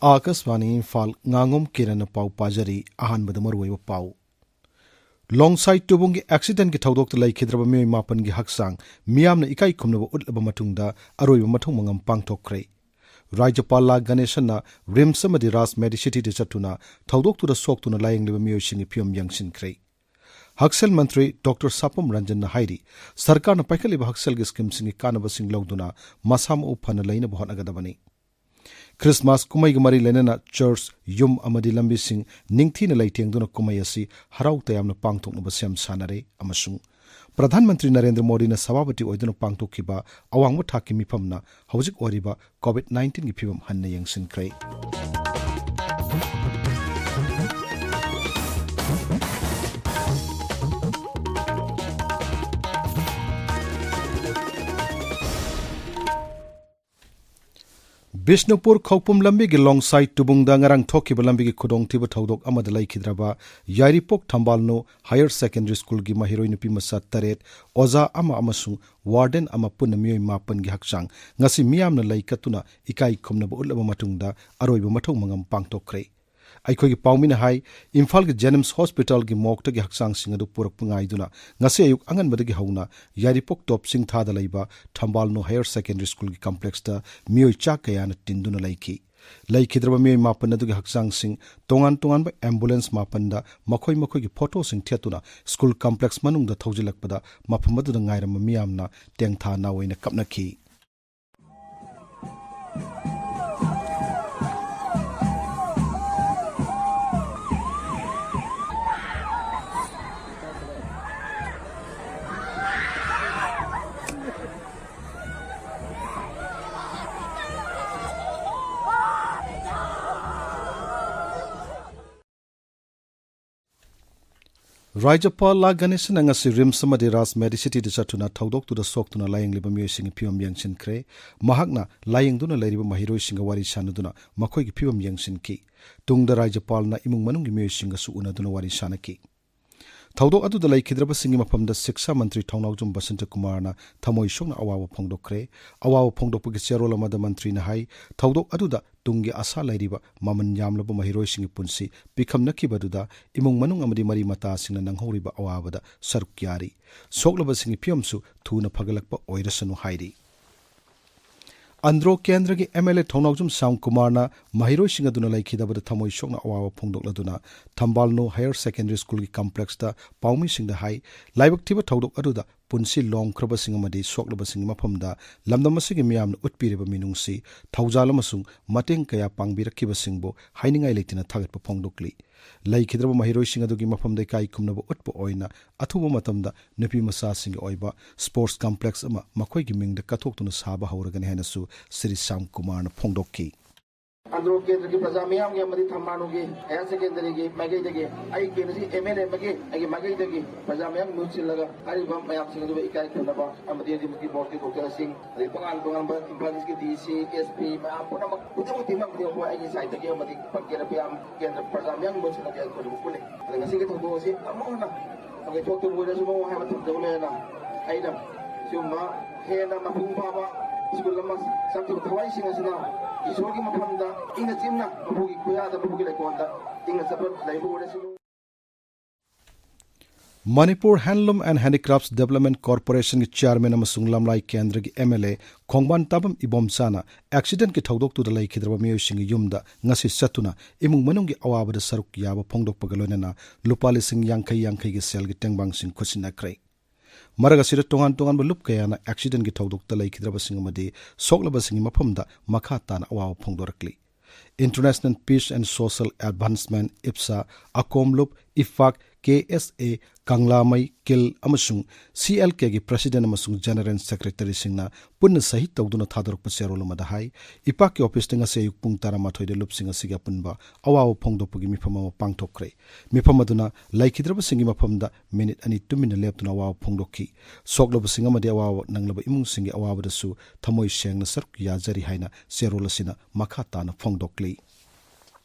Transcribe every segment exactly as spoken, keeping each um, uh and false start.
ꯑꯥꯀꯥꯁꯕꯥꯅꯤ ꯏꯝꯐꯥꯜ, ꯉꯥꯉꯣꯝ ꯀꯤꯔꯟꯅ ꯄꯥꯎ ꯄꯥꯖꯔꯤ꯫ ꯑꯍꯥꯟꯕꯗ ꯃꯔꯨꯑꯣꯏꯕ ꯄꯥꯎ꯫ ꯂꯣꯡꯁꯥꯏ ꯇꯨꯕꯨꯡꯒꯤ ꯑꯦꯛꯁꯤꯗꯦꯟꯒꯤ ꯊꯧꯗꯣꯛꯇ ꯂꯩꯈꯤꯗ꯭ꯔꯕ ꯃꯤꯑꯣꯏ ꯃꯥꯄꯟꯒꯤ ꯍꯛꯆꯥꯡ ꯃꯤꯌꯥꯝꯅ ꯏꯀꯥꯏ ꯈꯨꯝꯅꯕ ꯎꯠꯂꯕ ꯃꯇꯨꯡꯗ ꯑꯔꯣꯏꯕ ꯃꯊꯧ ꯃꯉꯝ ꯄꯥꯡꯊꯣꯛꯈ꯭ꯔꯦ꯫ ꯔꯥꯖ꯭ꯌꯄꯥꯜ ꯂꯥ ꯒꯅꯦꯁꯟꯅ ꯔꯤꯝꯁ ꯑꯃꯗꯤ ꯔꯥꯖ ꯃꯦꯗꯤꯁꯤꯇꯤꯗ ꯆꯠꯇꯨꯅ ꯊꯧꯗꯣꯛꯇꯨꯗ ꯁꯣꯛꯇꯨꯅ ꯂꯥꯌꯦꯡꯂꯤꯕ ꯃꯤꯑꯣꯏꯁꯤꯡꯒꯤ ꯐꯤꯚꯝ ꯌꯦꯡꯁꯤꯟꯈ꯭ꯔꯦ꯫ ꯍꯛꯁꯦꯜ ꯃꯟꯇ꯭ꯔꯤ ꯗꯣꯛꯇꯔ ꯁꯥꯄꯝ ꯔꯟꯖꯟꯅ ꯍꯥꯏꯔꯤ, ꯁꯔꯀꯥꯔꯅ ꯄꯥꯏꯈꯠꯂꯤꯕ ꯍꯛꯁꯦꯜꯒꯤ ꯁ꯭ꯀꯤꯝꯁꯤꯡꯒꯤ ꯀꯥꯟꯅꯕꯁꯤꯡ ꯂꯧꯗꯨꯅ ꯃꯁꯥ ꯃꯎ ꯐꯅ ꯂꯩꯅꯕ ꯍꯣꯠꯅꯒꯗꯕꯅꯤ꯫ ꯈ꯭ꯔꯤꯁꯃꯥꯁ ꯀꯨꯝꯍꯩꯒ ꯃꯔꯤ ꯂꯩꯅꯅ ꯆꯔꯆ, ꯌꯨꯝ ꯑꯃꯗꯤ ꯂꯝꯕꯤꯁꯤꯡ ꯅꯤꯡꯊꯤꯅ ꯂꯩꯇꯦꯡꯗꯨꯅ ꯀꯨꯝꯍꯩ ꯑꯁꯤ ꯍꯔꯥꯎ ꯇꯌꯥꯝꯅ ꯄꯥꯡꯊꯣꯛꯅꯕ ꯁꯦꯝ ꯁꯥꯅꯔꯦ ꯑꯃꯁꯨꯡ ꯄ꯭ꯔꯙꯥꯟ ꯃꯟꯇ꯭ꯔꯤ ꯅꯔꯦꯟꯗ꯭ꯔ ꯃꯣꯗꯤꯅ ꯁꯚꯥꯄꯇꯤ ꯑꯣꯏꯗꯨꯅ ꯄꯥꯡꯊꯣꯛꯈꯤꯕ ꯑꯋꯥꯡꯕ ꯊꯥꯛꯀꯤ ꯃꯤꯐꯝꯅ ꯍꯧꯖꯤꯛ ꯑꯣꯏꯔꯤꯕ ꯀꯣꯚꯤꯗ ꯅꯥꯏꯟꯇꯤꯟꯒꯤ ꯐꯤꯕꯝ ꯍꯟꯅ ꯌꯦꯡꯁꯤꯟꯈ꯭ꯔꯦ꯫ ꯕꯤꯁꯅꯨꯄꯨꯔ ꯈꯧꯄꯨꯝ ꯂꯝꯕꯤꯒꯤ ꯂꯣꯡꯁꯥꯏ ꯇꯨꯕꯨꯡꯗ ꯉꯔꯥꯡ ꯊꯣꯛꯈꯤꯕ ꯂꯝꯕꯤꯒꯤ ꯈꯨꯗꯣꯡꯊꯤꯕ ꯊꯧꯗꯣꯛ ꯑꯃꯗ ꯂꯩꯈꯤꯗ꯭ꯔꯕ ꯌꯥꯏꯔꯤꯄꯣꯛ ꯊꯝꯕꯥꯜꯅꯨ ꯍꯥꯌꯔ ꯁꯦꯀꯦꯟꯗꯔꯤ ꯁ꯭ꯀꯨꯜꯒꯤ ꯃꯍꯩꯔꯣꯏ ꯅꯨꯄꯤ ꯃꯆꯥ ꯇꯔꯦꯠ, ꯑꯣꯖꯥ ꯑꯃ ꯑꯃꯁꯨꯡ ꯋꯥꯔꯗꯦꯟ ꯑꯃ ꯄꯨꯟꯅ ꯃꯤꯑꯣꯏ ꯃꯥꯄꯟꯒꯤ ꯍꯛꯆꯥꯡ ꯉꯁꯤ ꯃꯤꯌꯥꯝꯅ ꯂꯩ ꯀꯠꯇꯨꯅ ꯏꯀꯥꯏ ꯈꯨꯝꯅꯕ ꯎꯠꯂꯕ ꯃꯇꯨꯡꯗ ꯑꯔꯣꯏꯕ ꯃꯊꯧ ꯃꯉꯝ ꯄꯥꯡꯊꯣꯛꯈ꯭ꯔꯦ꯫ ꯑꯩꯈꯣꯏꯒꯤ ꯄꯥꯎꯃꯤꯅ ꯍꯥꯏ, ꯏꯝꯐꯥꯜꯒꯤ ꯖꯦꯅꯤꯝꯁ ꯍꯣꯁꯄꯤꯇꯥꯜꯒꯤ ꯃꯣꯔꯒꯇꯒꯤ ꯍꯛꯆꯥꯡꯁꯤꯡ ꯑꯗꯨ ꯄꯨꯔꯛꯄ ꯉꯥꯏꯗꯨꯅ ꯉꯁꯤ ꯑꯌꯨꯛ ꯑꯉꯟꯕꯗꯒꯤ ꯍꯧꯅ ꯌꯥꯏꯔꯤꯄꯣꯛ ꯇꯣꯞ ꯆꯤꯡꯊꯥꯗ ꯂꯩꯕ ꯊꯝꯕꯥꯜꯅꯨ ꯍꯥꯌꯔ ꯁꯦꯀꯦꯟꯗꯔꯤ ꯁ꯭ꯀꯨꯜꯒꯤ ꯀꯝꯄ꯭ꯂꯦꯛꯁꯇ ꯃꯤꯑꯣꯏ ꯆꯥ ꯀꯌꯥꯅ ꯇꯤꯟꯗꯨꯅ ꯂꯩꯈꯤ꯫ ꯂꯩꯈꯤꯗ꯭ꯔꯕ ꯃꯤꯑꯣꯏ ꯃꯥꯄꯟ ꯑꯗꯨꯒꯤ ꯍꯛꯆꯥꯡꯁꯤꯡ ꯇꯣꯉꯥꯟ ꯇꯣꯉꯥꯟꯕ ꯑꯦꯝꯕꯨꯂꯦꯟꯁ ꯃꯥꯄꯟꯗ ꯃꯈꯣꯏ ꯃꯈꯣꯏꯒꯤ ꯐꯣꯇꯣꯁꯤꯡ ꯊꯦꯠꯇꯨꯅ ꯁ꯭ꯀꯨꯜ ꯀꯝꯄ꯭ꯂꯦꯛꯁ ꯃꯅꯨꯡꯗ ꯊꯧꯖꯤꯜꯂꯛꯄꯗ ꯃꯐꯝ ꯑꯗꯨꯗ ꯉꯥꯏꯔꯝꯕ ꯃꯤꯌꯥꯝꯅ ꯇꯦꯡꯊꯥ ꯅꯥ ꯑꯣꯏꯅ ꯀꯞꯅꯈꯤ꯫ ꯔꯥꯖ꯭ꯌꯄꯥꯜ ꯂꯥ ꯒꯅꯦꯁꯟꯅ ꯉꯁꯤ ꯔꯤꯝꯁ ꯑꯃꯗꯤ ꯔꯥꯖ ꯃꯦꯗꯤꯁꯤꯇꯤꯗ ꯆꯠꯇꯨꯅ ꯊꯧꯗꯣꯛꯇꯨꯗ ꯁꯣꯛꯇꯨꯅ ꯂꯥꯌꯦꯡꯂꯤꯕ ꯃꯤꯑꯣꯏꯁꯤꯡꯒꯤ ꯐꯤꯚꯝ ꯌꯦꯡꯁꯤꯟꯈ꯭ꯔꯦ꯫ ꯃꯍꯥꯛꯅ ꯂꯥꯌꯦꯡꯗꯨꯅ ꯂꯩꯔꯤꯕ ꯃꯍꯩꯔꯣꯏꯁꯤꯡꯒ ꯋꯥꯔꯤ ꯁꯥꯅꯗꯨꯅ ꯃꯈꯣꯏꯒꯤ ꯐꯤꯚꯝ ꯌꯦꯡꯁꯤꯟꯈꯤ꯫ ꯇꯨꯡꯗ ꯔꯥꯖ꯭ꯌꯄꯥꯜꯅ ꯏꯃꯨꯡ ꯃꯅꯨꯡꯒꯤ ꯃꯤꯑꯣꯏꯁꯤꯡꯒꯁꯨ ꯎꯅꯗꯨꯅ ꯋꯥꯔꯤ ꯁꯥꯅꯈꯤ꯫ ꯊꯧꯗꯣꯛ ꯑꯗꯨꯗ ꯂꯩꯈꯤꯗ꯭ꯔꯕꯁꯤꯡꯒꯤ ꯃꯐꯝꯗ ꯁꯤꯛꯁꯥ ꯃꯟꯇ꯭ꯔꯤ ꯊꯧꯅꯥꯎꯖꯝ ꯕꯁꯟꯇ ꯀꯨꯃꯥꯔꯅ ꯊꯃꯣꯏ ꯁꯣꯛꯅ ꯑꯋꯥꯕ ꯐꯣꯡꯗꯣꯛꯈ꯭ꯔꯦ꯫ ꯑꯋꯥꯕ ꯐꯣꯡꯗꯣꯛꯄꯒꯤ ꯆꯦꯔꯣꯜ ꯑꯃꯗ ꯃꯟꯇ꯭ꯔꯤꯅ ꯍꯥꯏ, ꯊꯧꯗꯣꯛ ꯑꯗꯨꯗ ꯇꯨꯡꯒꯤ ꯑꯁꯥ ꯂꯩꯔꯤꯕ ꯃꯃꯜ ꯌꯥꯝꯂꯕ ꯃꯍꯩꯔꯣꯏꯁꯤꯡꯒꯤ ꯄꯨꯟꯁꯤ ꯄꯤꯈꯝꯅꯈꯤꯕ ꯑꯗꯨꯗ ꯏꯃꯨꯡ ꯃꯅꯨꯡ ꯑꯃꯗꯤ ꯃꯔꯤ ꯃꯇꯥꯁꯤꯡꯅ ꯅꯪꯍꯧꯔꯤꯕ ꯑꯋꯥꯕꯗ ꯁꯔꯨꯛ ꯌꯥꯔꯤ꯫ ꯁꯣꯛꯂꯕꯁꯤꯡꯒꯤ ꯐꯤꯕꯝꯁꯨ ꯊꯨꯅ ꯐꯒꯠꯂꯛꯄ ꯑꯣꯏꯔꯁꯅꯨ ꯍꯥꯏꯔꯤ꯫ ꯑꯟꯗ꯭ꯔꯣ ꯀꯦꯟꯗ꯭ꯔꯒꯤ ꯑꯦꯝ ꯑꯦꯜ ꯑꯦ ꯊꯧꯅꯥꯎꯖꯝ ꯁ꯭ꯌꯥꯝ ꯀꯨꯃꯥꯔꯅ ꯃꯍꯩꯔꯣꯏꯁꯤꯡ ꯑꯗꯨꯅ ꯂꯩꯈꯤꯗꯕꯗ ꯊꯃꯣꯏ ꯁꯣꯛꯅ ꯑꯋꯥꯕ ꯐꯣꯡꯗꯣꯛꯂꯗꯨꯅ ꯊꯝꯕꯥꯜꯅꯨ ꯍꯥꯌꯔ ꯁꯦꯀꯦꯟꯗꯔꯤ ꯁ꯭ꯀꯨꯜꯒꯤ ꯀꯝꯄ꯭ꯂꯦꯛꯁꯇ ꯄꯥꯎꯃꯤꯁꯤꯡꯗ ꯍꯥꯏ, ꯂꯥꯏꯕꯛ ꯊꯤꯕ ꯊꯧꯗꯣꯛ ꯑꯗꯨꯗ ꯄꯨꯟꯁꯤ ꯂꯣꯝꯈ꯭ꯔꯕꯁꯤꯡ ꯑꯃꯗꯤ ꯁꯣꯛꯂꯕꯁꯤꯡꯒꯤ ꯃꯐꯝꯗ ꯂꯝꯗꯝ ꯑꯁꯤꯒꯤ ꯃꯤꯌꯥꯝꯅ ꯎꯠꯄꯤꯔꯤꯕ ꯃꯤꯅꯨꯡꯁꯤ, ꯊꯧꯖꯥꯜ ꯑꯃꯁꯨꯡ ꯃꯇꯦꯡ ꯀꯌꯥ ꯄꯥꯡꯕꯤꯔꯛꯈꯤꯕꯁꯤꯡꯕꯨ ꯍꯥꯏꯅꯤꯡꯉꯥꯏ ꯂꯩꯇꯅ ꯊꯥꯒꯠꯄ ꯐꯣꯡꯗꯣꯛꯂꯤ꯫ ꯂꯩꯈꯤꯗ꯭ꯔꯕ ꯃꯍꯩꯔꯣꯏꯁꯤꯡ ꯑꯗꯨꯒꯤ ꯃꯐꯝꯗ ꯏꯀꯥꯏ ꯈꯨꯝꯅꯕ ꯎꯠꯄ ꯑꯣꯏꯅ ꯑꯊꯨꯕ ꯃꯇꯝꯗ ꯅꯨꯄꯤ ꯃꯆꯥꯁꯤꯡꯒꯤ ꯑꯣꯏꯕ ꯁ꯭ꯄꯣꯔꯠꯁ ꯀꯝꯄ꯭ꯂꯦꯛꯁ ꯑꯃ ꯃꯈꯣꯏꯒꯤ ꯃꯤꯡꯗ ꯀꯠꯊꯣꯛꯇꯨꯅ ꯁꯥꯕ ꯍꯧꯔꯒꯅꯤ ꯍꯥꯏꯅꯁꯨ ꯁ꯭ꯔꯤ ꯁ꯭ꯌꯥꯝ ꯀꯨꯃꯥꯔꯅ ꯐꯣꯡꯗꯣꯛꯈꯤ꯫ ꯑꯟꯗ꯭ꯔꯣ ꯀꯦꯟꯗ꯭ꯔꯒꯤ ꯄ꯭ꯔꯖꯥ ꯃꯤꯌꯥꯝꯒꯤ ꯑꯃꯗꯤ ꯊꯝꯕꯥꯜꯅꯨꯒꯤ ꯍꯥꯌꯔ ꯁꯦꯀꯦꯟꯗꯔꯤꯒꯤ ꯃꯥꯏꯀꯩꯗꯒꯤ ꯑꯩ ꯀꯦꯟꯗ꯭ꯔꯁꯤ ꯑꯦꯝ ꯑꯦꯜ ꯑꯦ ꯑꯃꯒꯤ ꯑꯩꯒꯤ ꯃꯥꯏꯀꯩꯗꯒꯤ ꯄ꯭ꯔꯖꯥ ꯃꯤꯌꯥꯝ ꯃꯍꯨꯠ ꯁꯤꯜꯂꯒ ꯍꯥꯏꯔꯤꯕ ꯃꯌꯥꯝꯁꯤꯡ ꯑꯗꯨꯕꯨ ꯏꯀꯥꯏ ꯈꯨꯝꯅꯕ ꯑꯃꯗꯤ ꯑꯗꯨꯃꯛꯀꯤ ꯕꯣꯔꯗꯀꯤ ꯗꯣꯛꯇꯔꯁꯤꯡ, ꯑꯗꯩ ꯇꯣꯉꯥꯟ ꯇꯣꯉꯥꯟꯕ ꯏꯝꯐꯥꯜ ꯏꯁꯀꯤ ꯗꯤ ꯁꯤ, ꯑꯦꯁ ꯄꯤ ꯃꯌꯥꯝ ꯄꯨꯝꯅꯃꯛ ꯈꯨꯗꯤꯡꯃꯛ ꯇꯤꯝ ꯑꯃꯗꯤ ꯑꯩꯈꯣꯏ ꯑꯩꯒꯤ ꯁꯥꯏꯠꯇꯒꯤ ꯑꯃꯗꯤ ꯀꯦꯟꯗ꯭ꯔ ꯃꯌꯥꯝ, ꯀꯦꯟꯗ꯭ꯔ ꯄ꯭ꯔꯖꯥ ꯃꯤꯌꯥꯝꯒꯤ ꯃꯍꯨꯠ ꯁꯤꯜꯂꯒ ꯑꯩ ꯈꯨꯗꯤꯡꯃꯛ ꯄꯨꯜꯂꯤ꯫ ꯑꯗ ꯉꯁꯤꯒꯤ ꯊꯧꯗꯣꯛ ꯑꯁꯤ ꯑꯃꯨꯛ ꯍꯟꯅ ꯑꯩꯈꯣꯏ ꯊꯣꯛꯇꯕ ꯑꯣꯏꯔꯁꯅꯨ ꯍꯥꯏꯕ ꯊꯝꯖꯕ ꯂꯣꯏꯔꯅ ꯑꯩꯅ ꯁꯤꯒꯨꯝꯕ ꯍꯦꯟꯅ ꯃꯄꯨꯡ ꯐꯥꯕ ꯁ꯭ꯀꯨꯜ ꯑꯃ ꯆꯠꯈꯤꯕ ꯊꯋꯥꯏꯁꯤꯡ ꯑꯁꯤꯅ ꯏꯁꯣꯔꯒꯤ ꯃꯐꯝꯗ ꯏꯪꯅ ꯆꯤꯝꯅ ꯃꯄꯨꯒꯤ ꯈꯨꯌꯥꯗ ꯃꯄꯨꯒꯤ ꯂꯩꯀꯣꯜꯗ ꯏꯪꯅ ꯆꯠꯄ ꯂꯩꯕ ꯑꯣꯏꯔꯁꯅꯨ꯫ ꯃꯅꯤꯄꯨꯔ ꯍꯦꯟꯂꯨꯝ ꯑꯦꯟ ꯍꯦꯟꯗꯤꯀ꯭ꯔꯥꯐꯠꯁ ꯗꯦꯕꯂꯞꯃꯦꯟ ꯀꯣꯔꯄꯣꯔꯦꯁꯟꯒꯤ ꯆꯤꯌꯥꯔꯃꯦꯟ ꯑꯃꯁꯨꯡ ꯂꯝꯂꯥꯏ ꯀꯦꯟꯗ꯭ꯔꯒꯤ ꯑꯦꯝ ꯑꯦꯜ ꯑꯦ ꯈꯣꯡꯕꯥꯟ ꯇꯥꯕꯝ ꯏꯕꯣꯝꯆꯥꯅ ꯑꯦꯛꯁꯤꯗꯦꯟꯠꯀꯤ ꯊꯧꯗꯣꯛꯇꯨꯗ ꯂꯩꯈꯤꯗ꯭ꯔꯕ ꯃꯤꯑꯣꯏꯁꯤꯡꯒꯤ ꯌꯨꯝꯗ ꯉꯁꯤ ꯆꯠꯇꯨꯅ ꯏꯃꯨꯡ ꯃꯅꯨꯡꯒꯤ ꯑꯋꯥꯕꯗ ꯁꯔꯨꯛ ꯌꯥꯕ ꯐꯣꯡꯗꯣꯛꯄꯒ ꯂꯣꯏꯅꯅ ꯂꯨꯄꯥ ꯂꯤꯁꯤꯡ ꯌꯥꯡꯈꯩ ꯌꯥꯡꯈꯩꯒꯤ ꯁꯦꯜꯒꯤ ꯇꯦꯡꯕꯥꯡꯁꯤꯡ ꯈꯨꯠꯁꯤꯟꯅꯈ꯭ꯔꯦ꯫ ꯃꯔꯛ ꯑꯁꯤꯗ ꯇꯣꯉꯥꯟ ꯇꯣꯉꯥꯟꯕ ꯂꯨꯞ ꯀꯌꯥꯅ ꯑꯦꯛꯁꯤꯗꯦꯟꯠꯀꯤ ꯊꯧꯗꯣꯛꯇ ꯂꯩꯈꯤꯗ꯭ꯔꯕꯁꯤꯡ ꯑꯃꯗꯤ ꯁꯣꯛꯂꯕꯁꯤꯡꯒꯤ ꯃꯐꯝꯗ ꯃꯈꯥ ꯇꯥꯅ ꯑꯋꯥꯕ ꯐꯣꯡꯗꯣꯔꯛꯂꯤ꯫ International Peace and Social Advancement, ꯏꯞꯁꯥ, ꯑꯀꯣꯝ ꯂꯨꯞ, ꯏꯐꯥꯛ, ꯀꯦ ꯑꯦꯁ ꯑꯦ, ꯀꯪꯂꯥꯃꯩ, ꯀꯤꯜ ꯑꯃꯁꯨꯡ ꯁꯤ ꯑꯦꯜ ꯀꯦꯒꯤ ꯄ꯭ꯔꯁꯤꯗꯦꯟꯠ ꯑꯃꯁꯨꯡ ꯖꯦꯅꯔꯦꯜ ꯁꯦꯀ꯭ꯔꯦꯇꯔꯤꯁꯤꯡꯅ ꯄꯨꯟꯅ ꯁꯍꯤ ꯇꯧꯗꯨꯅ ꯊꯥꯗꯣꯔꯛꯄ ꯆꯦꯔꯣꯜ ꯑꯃꯗ ꯍꯥꯏ, ꯏꯄꯥꯛꯀꯤ ꯑꯣꯐꯤꯁꯇ ꯉꯁꯤ ꯑꯌꯨꯛ ꯄꯨꯡ ꯇꯔꯥꯃꯥꯊꯣꯏꯗ ꯂꯨꯞꯁꯤꯡ ꯑꯁꯤꯒꯤ ꯑꯄꯨꯟꯕ ꯑꯋꯥꯕ ꯐꯣꯡꯗꯣꯛꯄꯒꯤ ꯃꯤꯐꯝ ꯑꯃ ꯄꯥꯡꯊꯣꯛꯈ꯭ꯔꯦ꯫ ꯃꯤꯐꯝ ꯑꯗꯨꯅ ꯂꯩꯈꯤꯗ꯭ꯔꯕꯁꯤꯡꯒꯤ ꯃꯐꯝꯗ ꯃꯤꯅꯤꯠ ꯑꯅꯤ ꯇꯨꯃꯤꯟꯅ ꯂꯦꯞꯇꯨꯅ ꯑꯋꯥꯕ ꯐꯣꯡꯗꯣꯛꯈꯤ꯫ ꯁꯣꯛꯂꯕꯁꯤꯡ ꯑꯃꯗꯤ ꯑꯋꯥꯕ ꯅꯪꯂꯕ ꯏꯃꯨꯡꯁꯤꯡꯒꯤ ꯑꯋꯥꯕꯗꯁꯨ ꯊꯃꯣꯏ ꯁꯦꯡꯅ ꯁꯔꯨꯛ ꯌꯥꯖꯔꯤ ꯍꯥꯏꯅ ꯆꯦꯔꯣꯜ ꯑꯁꯤꯅ ꯃꯈꯥ ꯇꯥꯅ ꯐꯣꯡꯗꯣꯛꯂꯤ꯫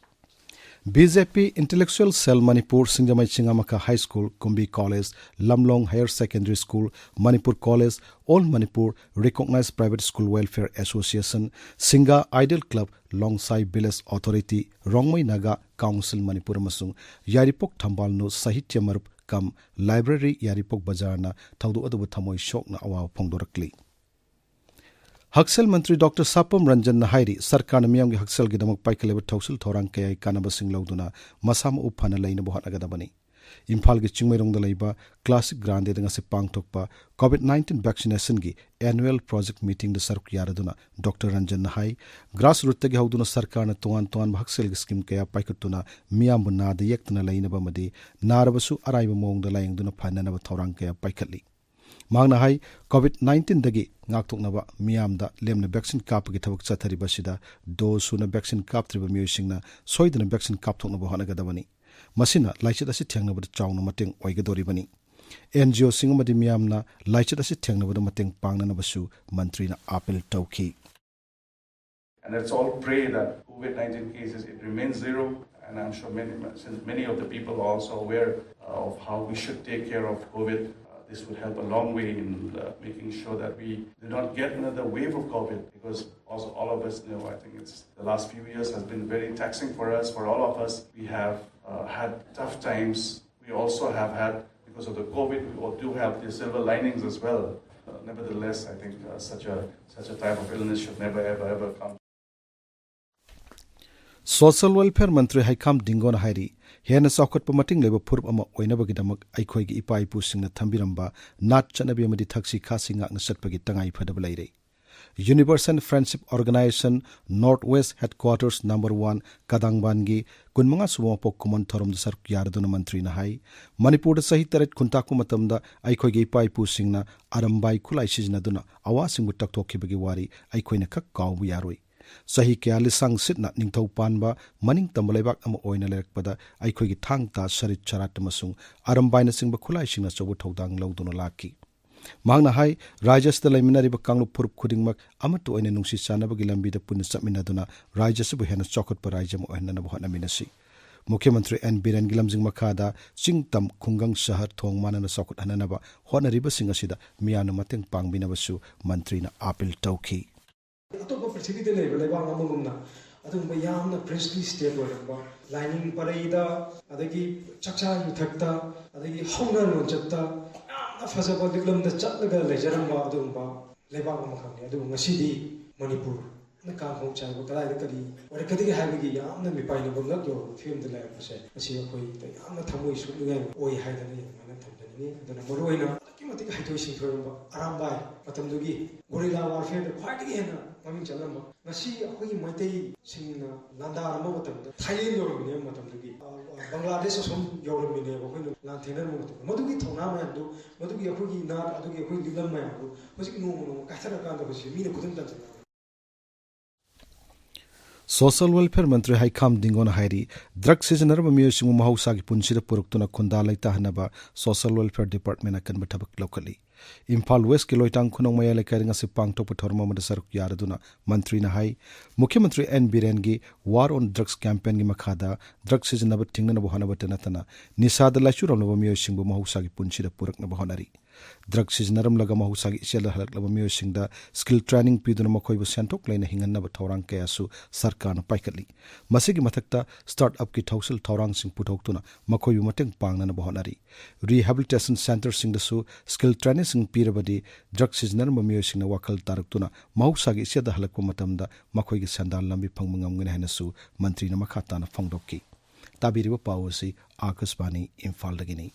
B J P Intellectual Cell Manipur, Singjamai Chingamaka High School, Kumbi College, Lamlong Higher Secondary School, Manipur College, All Manipur Recognized Private School Welfare Association, Singa Idol Club, Longsai Village Authority, Rongmei Naga Council Manipur ꯑꯃꯁꯨꯡ ꯌꯥꯏꯔꯤꯄꯣꯛ ꯊꯝꯕꯥꯜꯅꯨ ꯁꯥꯍꯤꯇ꯭ꯌ ꯃꯔꯨꯞ ꯀꯝ library ꯌꯥꯏꯔꯤꯄꯣꯛ ꯕꯖꯥꯔꯅ ꯊꯧꯗꯣꯛ ꯑꯗꯨꯕꯨ ꯊꯃꯣꯏ ꯁꯣꯛꯅ ꯑꯋꯥꯕ ꯐꯣꯡꯗꯣꯔꯛꯂꯤ꯫ ꯍꯛꯁꯦꯜ ꯃꯟꯇ꯭ꯔꯤ doctor ꯁꯥꯄꯝ ꯔꯟꯖꯟꯅ ꯍꯥꯏꯔꯤ, ꯁꯔꯀꯥꯔꯅ ꯃꯤꯌꯥꯝꯒꯤ ꯍꯛꯁꯦꯜꯒꯤꯗꯃꯛ ꯄꯥꯏꯈꯠꯂꯤꯕ ꯊꯧꯁꯤꯜ ꯊꯧꯔꯥꯡ ꯀꯌꯥꯒꯤ ꯀꯥꯟꯅꯕꯁꯤꯡ ꯂꯧꯗꯨꯅ ꯃꯁꯥ ꯃꯎ ꯐꯅ ꯂꯩꯅꯕ ꯍꯣꯠꯅꯒꯗꯕꯅꯤ꯫ ꯏꯝꯐꯥꯜꯒꯤ ꯆꯤꯡꯃꯩꯔꯣꯡꯗ ꯂꯩꯕ ꯀ꯭ꯂꯥꯁꯤꯛ ꯒ꯭ꯔꯥꯟꯗꯦꯗ ꯉꯁꯤ ꯄꯥꯡꯊꯣꯛꯄ COVID nineteen vaccination ꯒꯤ annual project meeting ꯗ ꯁꯔꯨꯛ ꯌꯥꯔꯗꯨꯅ ꯗꯣꯛꯇꯔ ꯔꯟꯖꯟꯅ ꯍꯥꯏ, grassroot ꯇꯒꯤ ꯍꯧꯗꯨꯅ ꯁꯔꯀꯥꯔꯅ ꯇꯣꯉꯥꯟ ꯇꯣꯉꯥꯟꯕ ꯍꯛꯁꯦꯜꯒꯤ scheme ꯀꯌꯥ ꯄꯥꯏꯈꯠꯇꯨꯅ ꯃꯤꯌꯥꯝꯕꯨ ꯅꯥꯗ ꯌꯦꯛꯇꯅ ꯂꯩꯅꯕ ꯑꯃꯗꯤ ꯅꯥꯔꯕꯁꯨ ꯑꯔꯥꯏꯕ ꯃꯑꯣꯡꯗ ꯂꯥꯌꯦꯡꯗꯨꯅ ꯐꯅꯅꯕ ꯊꯧꯔꯥꯡ ꯀꯌꯥ ꯄꯥꯏꯈꯠꯂꯤ꯫ ꯃꯍꯥꯛꯅ ꯍꯥꯏ, COVID nineteen ꯗꯒꯤ ꯉꯥꯛꯊꯣꯛꯅꯕ ꯃꯤꯌꯥꯝꯗ ꯂꯦꯝꯅ vaccine ꯀꯥꯞꯄꯒꯤ ꯊꯕꯛ ꯆꯠꯊꯔꯤꯕ ꯑꯁꯤꯗ dose ꯁꯨꯅ vaccine ꯀꯥꯞꯇ꯭ꯔꯤꯕ ꯃꯤꯑꯣꯏꯁꯤꯡꯅ ꯁꯣꯏꯗꯅ vaccine ꯀꯥꯞꯊꯣꯛꯅꯕ ꯍꯣꯠꯅꯒꯗꯕꯅꯤ꯫ ꯃꯁꯤꯅ ꯂꯥꯏꯆꯠ ꯑꯁꯤ ꯊꯦꯡꯅꯕꯗ ꯆꯥꯎꯅ ꯃꯇꯦꯡ ꯑꯣꯏꯒꯗꯧꯔꯤꯕꯅꯤ꯫ NGO ꯁꯤꯡ ꯑꯃꯗꯤ ꯃꯤꯌꯥꯝꯅ ꯂꯥꯏꯆꯠ ꯑꯁꯤ ꯊꯦꯡꯅꯕꯗ ꯃꯇꯦꯡ ꯄꯥꯡꯅꯅꯕꯁꯨ ꯃꯟꯇ꯭ꯔꯤꯅ appeal ꯇꯧꯈꯤ꯫ And let's all pray that COVID nineteen cases, it remains zero. And I'm sure many, since many of the people are also aware, uh, of how we should take care of COVID, uh, this would help a long way in, uh, making sure that we do not get another wave of COVID, because also all of us know, I think it's, the last few years has been very taxing for us, for all of us. We have, uh, had tough times. We also have had, because of the COVID, we all do have the silver linings as well. Uh, nevertheless, I think, uh, such a, such a type of illness should never, ever, ever come. Social Welfare ꯃꯟꯇ꯭ꯔꯤ ꯍꯩꯈꯥꯝ ꯗꯤꯡꯒꯣꯅ ꯍꯥꯏꯔꯤ, ꯍꯦꯟꯅ ꯆꯥꯎꯈꯠꯄ ꯃꯇꯤꯡ ꯂꯩꯕ ꯐꯨꯔꯨꯞ ꯑꯃ ꯑꯣꯏꯅꯕꯒꯤꯗꯃꯛ ꯑꯩꯈꯣꯏꯒꯤ ꯏꯄꯥ ꯏꯄꯨꯁꯤꯡꯅ ꯊꯝꯕꯤꯔꯝꯕ ꯅꯥꯠ ꯆꯠꯅꯕꯤ ꯑꯃꯗꯤ ꯊꯛꯁꯤ ꯈꯥꯁꯤ ꯉꯥꯛꯅ ꯆꯠꯄꯒꯤ ꯇꯉꯥꯏ ꯐꯗꯕ ꯂꯩꯔꯦ꯫ Universal Friendship Organization North West Headquarters number one ꯀꯗꯥꯡꯕꯥꯟꯒꯤ ꯀꯨꯟꯃꯉꯥ ꯁꯨꯕ ꯃꯄꯣꯛ ꯀꯨꯝꯑꯣꯟ ꯊꯧꯔꯝꯗ ꯁꯔꯨꯛ ꯌꯥꯔꯗꯨꯅ ꯃꯟꯇ꯭ꯔꯤꯅ ꯍꯥꯏ, ꯃꯅꯤꯄꯨꯔꯗ ꯆꯍꯤ ꯇꯔꯦꯠ ꯈꯨꯟꯇꯥꯛꯄ ꯃꯇꯝꯗ ꯑꯩꯈꯣꯏꯒꯤ ꯏꯄꯥ ꯏꯄꯨꯁꯤꯡꯅ ꯑꯔꯝꯕꯥꯏ ꯈꯨꯠꯂꯥꯏ ꯁꯤꯖꯤꯟꯅꯗꯨꯅ ꯑꯋꯥꯁꯤꯡꯕꯨ ꯇꯛꯊꯣꯛꯈꯤꯕꯒꯤ ꯋꯥꯔꯤ ꯑꯩꯈꯣꯏꯅ ꯈꯛ ꯀꯥꯎꯕ ꯌꯥꯔꯣꯏ꯫ ꯆꯍꯤ ꯀꯌꯥ ꯂꯤꯁꯥꯡ ꯁꯤꯠꯅ ꯅꯤꯡꯊꯧ ꯄꯥꯟꯕ ꯃꯅꯤꯡ ꯇꯝꯕ ꯂꯩꯕꯥꯛ ꯑꯃ ꯑꯣꯏꯅ ꯂꯩꯔꯛꯄꯗ ꯑꯩꯈꯣꯏꯒꯤ ꯊꯥꯡ ꯇꯥ, ꯁꯔꯤꯠ ꯆꯔꯥꯠ ꯑꯃꯁꯨꯡ ꯑꯔꯝꯕꯥꯏꯅꯆꯤꯡꯕ ꯈꯨꯠꯂꯥꯏꯁꯤꯡꯅ ꯑꯆꯧꯕ ꯊꯧꯗꯥꯡ ꯂꯧꯗꯨꯅ ꯂꯥꯛꯈꯤ꯫ ꯃꯍꯥꯛꯅ ꯍꯥꯏ, ꯔꯥꯖ꯭ꯌ ꯑꯁꯤꯗ ꯂꯩꯃꯤꯟꯅꯔꯤꯕ ꯀꯥꯡꯂꯨꯞ ꯐꯨꯔꯨꯞ ꯈꯨꯗꯤꯡꯃꯛ ꯑꯃꯠꯇ ꯑꯣꯏꯅ ꯅꯨꯡꯁꯤ ꯆꯥꯟꯅꯕꯒꯤ ꯂꯝꯕꯤꯗ ꯄꯨꯟꯅ ꯆꯠꯃꯤꯟꯅꯗꯨꯅ ꯔꯥꯖ꯭ꯌ ꯑꯁꯤꯕꯨ ꯍꯦꯟꯅ ꯆꯥꯎꯈꯠꯄ ꯔꯥꯖ꯭ꯌ ꯑꯃ ꯑꯣꯏꯍꯟꯅꯕ ꯍꯣꯠꯅꯃꯤꯟꯅꯁꯤ꯫ ꯃꯨꯈ꯭ꯌ ꯃꯟꯇ꯭ꯔꯤ ꯑꯦꯟ ꯕꯤꯔꯦꯟꯒꯤ ꯂꯝꯖꯤꯡ ꯃꯈꯥꯗ ꯆꯤꯡ ꯇꯝ ꯈꯨꯡꯒꯪ ꯁꯍꯔ ꯊꯣꯡ ꯃꯥꯟꯅꯅ ꯆꯥꯎꯈꯠꯍꯟꯅꯅꯕ ꯍꯣꯠꯅꯔꯤꯕꯁꯤꯡ ꯑꯁꯤꯗ ꯃꯤꯌꯥꯝꯅ ꯃꯇꯦꯡ ꯄꯥꯡꯕꯤꯅꯕꯁꯨ ꯃꯟꯇ꯭ꯔꯤꯅ ꯑꯥꯄꯤꯜ ꯇꯧꯈꯤ꯫ ꯑꯇꯣꯞꯄ ꯄ꯭ꯔꯤꯊꯤꯕꯤꯗ ꯂꯩꯕ ꯂꯩꯕꯥꯛ ꯑꯃꯒꯨꯝꯅ ꯑꯗꯨꯒꯨꯝꯕ ꯌꯥꯝꯅ princely state ꯑꯣꯏꯔꯝꯕ, ꯂꯥꯏꯅꯤꯡ ꯄꯔꯩꯗ, ꯑꯗꯒꯤ ꯆꯥꯛꯆꯥ ꯌꯨꯊꯛꯇ, ꯑꯗꯒꯤ ꯍꯧꯅ ꯂꯣꯟꯆꯠꯇ ꯌꯥꯝꯅ ꯐꯖꯕ ꯂꯤꯛꯂꯝꯗ ꯆꯠꯂꯒ ꯂꯩꯖꯔꯝꯕ ꯑꯗꯨꯒꯨꯝꯕ ꯂꯩꯕꯥꯛ ꯑꯃꯈꯛꯅꯤ꯫ ꯑꯗꯨꯕꯨ ꯉꯁꯤꯗꯤ ꯃꯅꯤꯄꯨꯔꯅ ꯀꯥꯡꯈꯣꯡ ꯆꯥꯏꯕ ꯀꯗꯥꯏꯗ ꯀꯔꯤ ꯑꯣꯏꯔꯛꯀꯗꯒꯦ ꯍꯥꯏꯕꯒꯤ ꯌꯥꯝꯅ ꯃꯤꯄꯥꯏꯅꯕ ꯉꯛ ꯌꯧꯔꯕ ꯐꯤꯕꯝꯗ ꯂꯩꯔꯛꯄꯁꯦ, ꯃꯁꯤ ꯑꯩꯈꯣꯏꯗ ꯌꯥꯝꯅ ꯊꯃꯣꯏ ꯁꯣꯛꯅꯤꯡꯉꯥꯏ ꯑꯣꯏ ꯍꯥꯏꯗꯅ ꯑꯩ ꯑꯗꯨꯃꯥꯏꯅ ꯊꯝꯖꯅꯤꯡꯉꯤ꯫ ꯑꯗꯨꯅ ꯃꯔꯨꯑꯣꯏꯅ ꯑꯗꯨꯛꯀꯤ ꯃꯇꯤꯛ ꯍꯩꯊꯣꯏ ꯁꯤꯡꯊꯣꯏꯔꯝꯕ ꯑꯔꯥꯝꯕꯥꯏ, ꯃꯇꯝꯗꯨꯒꯤ ꯒꯣꯔꯤꯂꯥ ꯋꯥꯔꯐꯤꯌꯔꯗ ꯈ꯭ꯋꯥꯏꯗꯒꯤ ꯍꯦꯟꯅ ꯃꯃꯤꯡ ꯆꯠꯂꯝꯕ, ꯉꯁꯤ ꯑꯩꯈꯣꯏꯒꯤ ꯃꯩꯇꯩꯁꯤꯡꯅ ꯂꯥꯟꯗꯥꯔꯝꯕ ꯃꯇꯝꯗ ꯊꯥꯏꯂꯦꯟ ꯌꯧꯔꯝꯃꯤꯅꯦꯕ, ꯃꯇꯝꯗꯨꯒꯤ ꯑ, ꯑ, ꯕꯪꯒ꯭ꯂꯥꯗꯦꯁ ꯑꯁꯣꯝ ꯌꯧꯔꯝꯃꯤꯅꯦꯕ ꯑꯩꯈꯣꯏꯅ ꯂꯥꯟ ꯊꯦꯡꯅꯔꯝꯕ ꯃꯇꯝꯗ꯫ ꯃꯗꯨꯒꯤ ꯊꯧꯅꯥ ꯃꯌꯥꯝꯗꯨ, ꯃꯗꯨꯒꯤ ꯑꯩꯈꯣꯏꯒꯤ ꯅꯥꯠ, ꯑꯗꯨꯒꯤ ꯑꯩꯈꯣꯏ ꯂꯤꯛꯂꯝ ꯃꯌꯥꯝꯗꯨ ꯍꯧꯖꯤꯛ ꯅꯣꯡꯃ ꯅꯣꯡꯃ ꯀꯥꯏꯊꯔꯀꯥꯟꯗ ꯍꯧꯖꯤꯛ ꯃꯤꯅ ꯈꯨꯗꯨꯝ ꯇꯝꯖꯟꯅꯔꯦ꯫ ꯁꯣꯁꯤꯌꯦꯜ ꯋꯦꯜꯐꯤꯌꯔ ꯃꯟꯇ꯭ꯔꯤ ꯍꯩꯈꯥꯝ ꯗꯤꯡꯒꯣꯅ ꯍꯥꯏꯔꯤ, ꯗ꯭ꯔꯒ ꯁꯤꯖꯤꯟꯅꯔꯕ ꯃꯤꯑꯣꯏꯁꯤꯡꯕꯨ ꯃꯍꯧꯁꯥꯒꯤ ꯄꯨꯟꯁꯤꯗ ꯄꯨꯔꯛꯇꯨꯅ ꯈꯨꯟꯗꯥ ꯂꯩꯇꯥꯍꯟꯅꯕ ꯁꯣꯁꯤꯌꯦꯜ ꯋꯦꯜꯐꯤꯌꯔ ꯗꯤꯄꯥꯔꯠꯃꯦꯟꯅ ꯑꯀꯟꯕ ꯊꯕꯛ ꯂꯧꯈꯠꯂꯤ꯫ ꯏꯝꯐꯥꯜ ꯋꯦꯁꯀꯤ ꯂꯣꯏꯇꯥꯡ ꯈꯨꯅꯧ ꯃꯌꯥꯏ ꯂꯩꯀꯥꯏꯗ ꯉꯁꯤ ꯄꯥꯡꯊꯣꯛꯄ ꯊꯧꯔꯝ ꯑꯃꯗ ꯁꯔꯨꯛ ꯌꯥꯔꯗꯨꯅ ꯃꯟꯇ꯭ꯔꯤꯅ ꯍꯥꯏ, ꯃꯨꯈ꯭ꯌ ꯃꯟꯇ꯭ꯔꯤ ꯑꯦꯟ ꯕꯤꯔꯦꯟꯒꯤ War on Drugs campaignꯒꯤ ꯃꯈꯥꯗ ꯗ꯭ꯔꯒ ꯁꯤꯖꯤꯟꯅꯕ ꯊꯤꯡꯅꯅꯕ ꯍꯣꯠꯅꯕꯇ ꯅꯠꯇꯅ ꯅꯤꯁꯥꯗ ꯂꯥꯏꯆꯨꯔꯝꯂꯕ ꯃꯤꯑꯣꯏꯁꯤꯡꯕꯨ ꯃꯍꯧꯁꯥꯒꯤ ꯄꯨꯟꯁꯤꯗ ꯄꯨꯔꯛꯅꯕ ꯍꯣꯠꯅꯔꯤ꯫ ꯗ꯭ꯔꯒ ꯁꯤꯖꯤꯟꯅꯔꯝꯂꯒ ꯃꯍꯧꯁꯥꯒꯤ ꯏꯆꯦꯜꯗ ꯍꯜꯂꯛꯂꯕ ꯃꯤꯑꯣꯏꯁꯤꯡꯗ skill training ꯄꯤꯗꯨꯅ ꯃꯈꯣꯏꯕꯨ ꯁꯦꯟꯊꯣꯛ ꯂꯩꯅ ꯍꯤꯡꯍꯟꯅꯕ ꯊꯧꯔꯥꯡ ꯀꯌꯥꯁꯨ ꯁꯔꯀꯥꯔꯅ ꯄꯥꯏꯈꯠꯂꯤ꯫ ꯃꯁꯤꯒꯤ ꯃꯊꯛꯇ start upꯀꯤ ꯊꯧꯁꯤꯜ ꯊꯧꯔꯥꯡꯁꯤꯡ ꯄꯨꯊꯣꯛꯇꯨꯅ ꯃꯈꯣꯏꯕꯨ ꯃꯇꯦꯡ ꯄꯥꯡꯅꯅꯕ ꯍꯣꯠꯅꯔꯤ꯫ Rehabilitation centreꯁꯤꯡꯗꯁꯨ skill trainingꯁꯤꯡ ꯄꯤꯔꯕꯗꯤ ꯗ꯭ꯔꯒ ꯁꯤꯖꯤꯟꯅꯔꯝꯕ ꯃꯤꯑꯣꯏꯁꯤꯡꯅ ꯋꯥꯈꯜ ꯇꯥꯔꯛꯇꯨꯅ ꯃꯍꯧꯁꯥꯒꯤ ꯏꯆꯦꯜꯗ ꯍꯜꯂꯛꯄ ꯃꯇꯝꯗ ꯃꯈꯣꯏꯒꯤ ꯁꯦꯟꯗꯥꯟ ꯂꯝꯕꯤ ꯐꯪꯕ ꯉꯝꯒꯅꯤ ꯍꯥꯏꯅꯁꯨ ꯃꯟꯇ꯭ꯔꯤꯅ ꯃꯈꯥ ꯇꯥꯅ ꯐꯣꯡꯗꯣꯛꯈꯤ꯫ ꯇꯥꯕꯤꯔꯤꯕ ꯄꯥꯎ ꯑꯁꯤ ꯑꯥꯀꯥꯁꯕꯥꯅꯤ ꯏꯝꯐꯥꯜꯗꯒꯤꯅꯤ꯫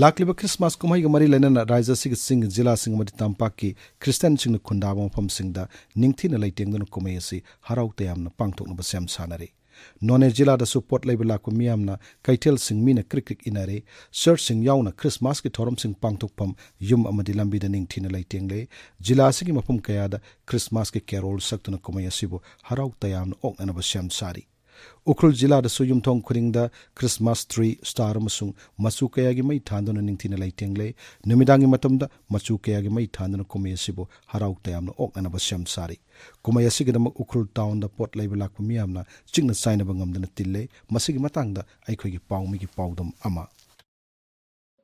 ꯂꯥꯛꯂꯤꯕ ꯈ꯭ꯔꯤꯁꯃꯥꯁ ꯀꯨꯝꯍꯩꯒ ꯃꯔꯤ ꯂꯩꯅꯅ ꯔꯥꯖ꯭ꯌ ꯑꯁꯤꯒꯤ ꯆꯤꯡ ꯖꯤꯂꯥꯁꯤꯡ ꯑꯃꯗꯤ ꯇꯝꯄꯥꯛꯀꯤ ꯈ꯭ꯔꯤꯁꯇꯤꯌꯥꯟꯁꯤꯡꯅ ꯈꯨꯟꯗꯥꯕ ꯃꯐꯝꯁꯤꯡꯗ ꯅꯤꯡꯊꯤꯅ ꯂꯩꯇꯦꯡꯗꯨꯅ ꯀꯨꯝꯍꯩ ꯑꯁꯤ ꯍꯔꯥꯎ ꯇꯌꯥꯝꯅ ꯄꯥꯡꯊꯣꯛꯅꯕ ꯁꯦꯝ ꯁꯥꯅꯔꯤ꯫ ꯅꯣꯅꯦ ꯖꯤꯂꯥꯗꯁꯨ ꯄꯣꯠ ꯂꯩꯕ ꯂꯥꯛꯄ ꯃꯤꯌꯥꯝꯅ ꯀꯩꯊꯦꯜꯁꯤꯡ ꯃꯤꯅ ꯀ꯭ꯔꯤꯛ ꯀ꯭ꯔꯤꯛ ꯏꯟꯅꯔꯦ꯫ ꯆꯔꯆꯁꯤꯡ ꯌꯥꯎꯅ ꯈ꯭ꯔꯤꯁꯃꯥꯁꯀꯤ ꯊꯧꯔꯝꯁꯤꯡ ꯄꯥꯡꯊꯣꯛꯐꯝ ꯌꯨꯝ ꯑꯃꯗꯤ ꯂꯝꯕꯤꯗ ꯅꯤꯡꯊꯤꯅ ꯂꯩꯇꯦꯡꯂꯦ꯫ ꯖꯤꯂꯥ ꯑꯁꯤꯒꯤ ꯃꯐꯝ ꯀꯌꯥꯗ ꯈ꯭ꯔꯤꯁꯃꯥꯁꯀꯤ ꯀꯦꯔꯣꯜ ꯁꯛꯇꯨꯅ ꯀꯨꯝꯍꯩ ꯑꯁꯤꯕꯨ ꯍꯔꯥꯎ ꯇꯌꯥꯝꯅ ꯑꯣꯛꯅꯅꯕ ꯁꯦꯝ ꯁꯥꯔꯤ꯫ ꯎꯈ꯭ꯔꯨꯜ ꯖꯤꯂꯥꯗꯁꯨ ꯌꯨꯝꯊꯣꯡ ꯈꯨꯗꯤꯡꯗ Christmas tree, star ꯑꯃꯁꯨꯡ ꯃꯆꯨ ꯀꯌꯥꯒꯤ ꯃꯩ ꯊꯥꯟꯗꯨꯅ ꯅꯤꯡꯊꯤꯅ ꯂꯩꯇꯦꯡꯂꯦ꯫ ꯅꯨꯃꯤꯗꯥꯡꯒꯤ ꯃꯇꯝꯗ ꯃꯆꯨ ꯀꯌꯥꯒꯤ ꯃꯩ ꯊꯥꯟꯗꯨꯅ ꯀꯨꯝꯍꯩ ꯑꯁꯤꯕꯨ ꯍꯔꯥꯎ ꯇꯌꯥꯝꯅ ꯑꯣꯛꯅꯅꯕ ꯁꯦꯝ ꯁꯥꯔꯤ꯫ ꯀꯨꯝꯍꯩ ꯑꯁꯤꯒꯤꯗꯃꯛ ꯎꯈ꯭ꯔꯨꯜ ꯇꯥꯎꯟꯗ ꯄꯣꯠ ꯂꯩꯕ ꯂꯥꯛꯄ ꯃꯤꯌꯥꯝꯅ ꯆꯤꯛꯅ ꯆꯥꯏꯅꯕ ꯉꯝꯗꯅ ꯇꯤꯜꯂꯦ꯫ ꯃꯁꯤꯒꯤ ꯃꯇꯥꯡꯗ ꯑꯩꯈꯣꯏꯒꯤ ꯄꯥꯎꯃꯤꯒꯤ ꯄꯥꯎꯗꯝ ꯑꯃ꯫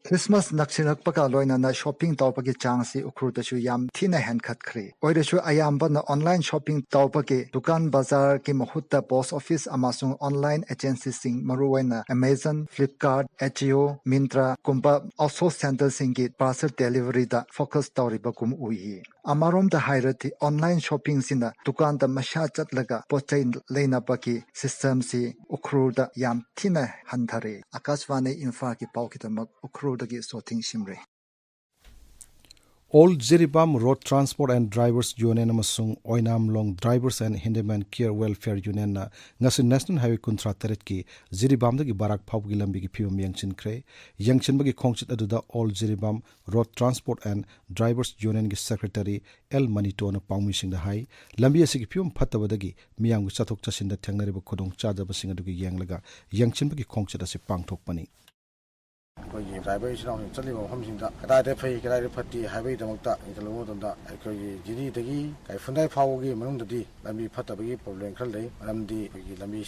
ꯈ꯭ꯔꯤꯁꯃꯥꯁ ꯅꯛꯁꯤꯜꯂꯛꯄꯒ ꯂꯣꯏꯅꯅ ꯁꯣꯄꯤꯡ ꯇꯧꯕꯒꯤ ꯆꯥꯡꯁꯤ ꯎꯈ꯭ꯔꯨꯜꯗꯁꯨ ꯌꯥꯝ ꯊꯤꯅ ꯍꯦꯟꯒꯠꯈ꯭ꯔꯦ꯫ ꯑꯣꯏꯔꯁꯨ ꯑꯌꯥꯝꯕꯅ ꯑꯣꯟꯂꯥꯏꯟ ꯁꯣꯄꯤꯡ ꯇꯧꯕꯒꯤ ꯗꯨꯀꯥꯟ ꯕꯖꯥꯔꯒꯤ ꯃꯍꯨꯠꯇ ꯄꯣꯁ ꯑꯣꯐꯤꯁ ꯑꯃꯁꯨꯡ ꯑꯣꯟꯂꯥꯏꯟ ꯑꯦꯖꯦꯟꯁꯤꯁꯤꯡ, ꯃꯔꯨꯑꯣꯏꯅ Amazon, Flipkart, Ajio, Myntra ꯒꯨꯝꯕ ꯑꯥꯎꯠꯁꯣꯔꯁ ꯁꯦꯟꯇꯔꯁꯤꯡꯒꯤ ꯄꯥꯔꯁꯦꯜ ꯗꯦꯂꯤꯚꯔꯤꯗ ꯐꯣꯀꯁ ꯇꯧꯔꯤꯕꯒꯨꯝ ꯎꯏ꯫ ꯑꯃꯔꯣꯝꯗ ꯍꯥꯏꯔꯗꯤ, ꯑꯣꯟꯂꯥꯏꯟ ꯁꯣꯄꯤꯡꯁꯤꯅ ꯗꯨꯀꯥꯟꯗ ꯃꯁꯥ ꯆꯠꯂꯒ ꯄꯣꯠ ꯆꯩ ꯂꯩꯅꯕꯒꯤ ꯁꯤꯁꯇꯦꯝꯁꯤ ꯎꯈ꯭ꯔꯨꯜꯗ ꯌꯥꯝ ꯊꯤꯅ ꯍꯟꯊꯔꯦ꯫ ꯑꯥꯀꯥꯁꯕꯥꯅꯤ ꯏꯝꯐꯥꯜꯒꯤ ꯄꯥꯎꯒꯤꯗꯃꯛ ꯎꯈ꯭ꯔꯨꯜꯗꯒꯤ ꯁꯣꯊꯤꯡ ꯁꯤꯝꯔꯦ꯫ All Jiribam Road Transport and Drivers Union ꯑꯃꯁꯨꯡ ꯑꯣꯏꯅꯥꯝꯂꯣꯡ Drivers and Handyman Care Welfare Unionꯅ ꯉꯁꯤ National Highway ꯀꯨꯟꯊ꯭ꯔꯥ ꯇꯔꯦꯠꯀꯤ ꯖꯤꯔꯤꯕꯥꯝꯗꯒꯤ ꯕꯔꯥꯛ ꯐꯥꯎꯕꯒꯤ ꯂꯝꯕꯤꯒꯤ ꯐꯤꯕꯝ ꯌꯦꯡꯁꯤꯟꯈ꯭ꯔꯦ꯫ ꯌꯦꯡꯁꯤꯟꯕꯒꯤ ꯈꯣꯡꯆꯠ ꯑꯗꯨꯗ All Jiribam Road Transport and Drivers Unionꯒꯤ Secretary ꯑꯦꯜ ꯃꯅꯤꯇꯣꯅ ꯄꯥꯎꯃꯤꯁꯤꯡꯗ ꯍꯥꯏ, ꯂꯝꯕꯤ ꯑꯁꯤꯒꯤ ꯐꯤꯕꯝ ꯐꯠꯇꯕꯗꯒꯤ ꯃꯤꯌꯥꯝꯒꯤ ꯆꯠꯊꯣꯛ ꯆꯠꯁꯤꯟꯗ ꯊꯦꯡꯅꯔꯤꯕ ꯈꯨꯗꯣꯡꯆꯥꯗꯕꯁꯤꯡ ꯑꯗꯨꯒꯤ ꯌꯦꯡꯂꯒ ꯌꯦꯡꯁꯤꯟꯕꯒꯤ ꯈꯣꯡꯆꯠ ꯑꯁꯤ ꯄꯥꯡꯊꯣꯛꯄꯅꯤ꯫ ꯑꯩꯈꯣꯏꯒꯤ ꯗ꯭ꯔꯥꯏꯚꯔ ꯏꯆꯤꯟ ꯏꯅꯥꯎꯁꯤꯡ ꯆꯠꯂꯤꯕ ꯃꯐꯝꯁꯤꯡꯗ ꯀꯗꯥꯏꯗ ꯐꯩ, ꯀꯗꯥꯏꯗ ꯐꯠꯇꯦ ꯍꯥꯏꯕꯒꯤꯗꯃꯛꯇ ꯌꯦꯡꯁꯤꯜꯂꯨꯕ ꯃꯇꯝꯗ, ꯑꯩꯈꯣꯏꯒꯤ ꯖꯤꯔꯤꯗꯒꯤ ꯀꯩꯐꯨꯟꯗꯥꯏ ꯐꯥꯎꯕꯒꯤ ꯃꯅꯨꯡꯗꯗꯤ ꯂꯝꯕꯤ ꯐꯠꯇꯕꯒꯤ ꯄ꯭ꯔꯣꯕ꯭ꯂꯦꯝ ꯈꯔ ꯂꯩ꯫ ꯃꯔꯝꯗꯤ ꯑꯩꯈꯣꯏꯒꯤ ꯂꯝꯕꯤ